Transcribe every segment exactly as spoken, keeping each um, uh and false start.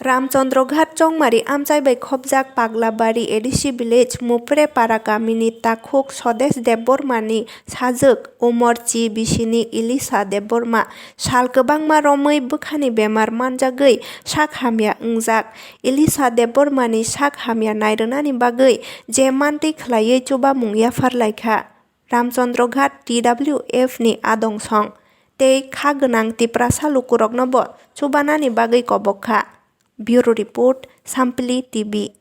Ramchandra Ghat Chongmari amchai bai khopjak Paglabari A D C village Mupre Para kamini takhuk Swadesh Debbarmani sajwk Umorchi bisini Elisa Debbarma sal kwbangma romwi bwkhani bemar manjagwi sak hamya wngjak. Elisa Debbarmani sak hamya nairwnani bagwi je mantwi khwlaiwi chubamung yaphar laikha. Ramchandra Ghat T W F ni adong song tei kha gwnang Tiprasa lukurokno bo chubanani bagwi kobok kha. Bureau Report, Sampli T V.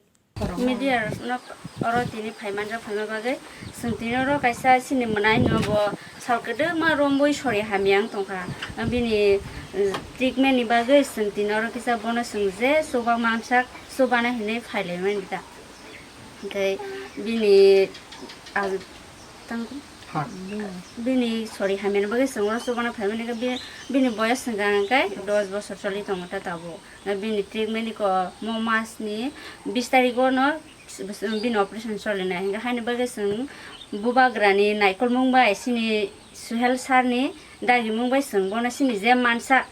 Media no oro tini phaimanjak phaima bagwi chwng tini oro kaisa chini mwnai no bo sal kwdwma rombwi sori hamya wng tongkha. Bini, eh, treatment ni bagwi chwng tini oro kisa bono chwng je chuba mansak chubana hinwi phailaimani ta. Hwnkhe bini, ah, tang-, bini sori hamyani bagwi chwng oro chubana phaimani khe bi-, bini boyos hwnkha hwnkhe dos bosor choli tongo ta tabuk. Bini treatment ni ko mo mas ni bis tarikh o no bini operation solinai. Hwnkhe haini bagwi chwng bubagra ni naikolmung bai chini Suhel sir ni dagimung bai chwng bono chini je mansa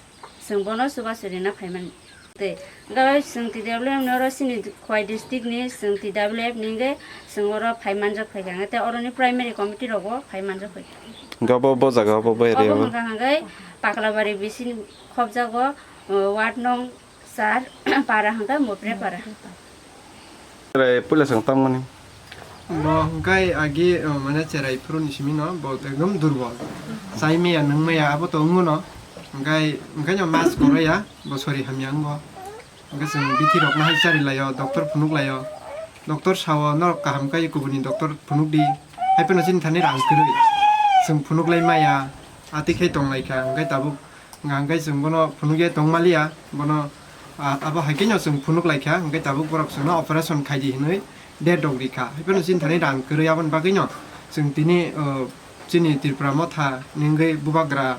chwng bono chubachu rina phaimani. Tei hwnkhe chwng T W F ni oro chini Khowai district ni chwng T W F ni hwnkhe chwng oro phaimanjak phaikha, hwnkhe tei oroni primary committee rogo phaimanjak phaikha. Hwnkhe abo bo jaga abo bo area Obo o? Hwnkha hwnkhe Paklabari bisini khopjago, uh, ward nong char para hwnkhe Mopre para. Cherai puila chwng tangmani. Bo hwnkhe agi, uh, mane cherai phuru ni simi no bo ekdom durbol. Chai maya nung maya abo to wngo no. Hwnkhe, hwnkhe no mas koro ya bo sori hamya wngo. Hwnkhe chwng bithi rok no hai chari laio, doctor phunuk laio. Doctor sao norok kaham khe kubuni doctor phunuk di. Hai phano chini thani rang kwrwi. Chwng phunuk lai maya, ati khai tong lai kha, hwnkhe tabuk Hwnkha hwnkhe chwng bono phunukya tongmaliya, bono, ah, abo hai kheno chwng phunuk lai kha, hwnkhe tabuk borok chwngno operation khai di hinwi date rok ri kha. Hai phano chini thani rang kwrwi, aboni bagwino chwng tini, oh, chini Tripura motha ni wngwi bubagra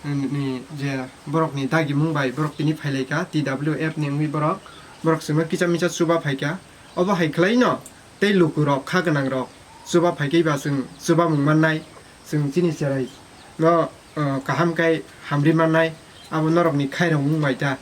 ni je borokni dagimung bai borok tini phai lai kha, T W F ni wngwi borok, borok chwngno kisa misa chuba phai kha. Obo hai khwlaino tei lukurok kha gwnangrok chuba phai khe ba chwng chubamung mannai, chwng chini cherai no, uh, kaham khe hamri mannai, abo norokni khairokmung bai ta.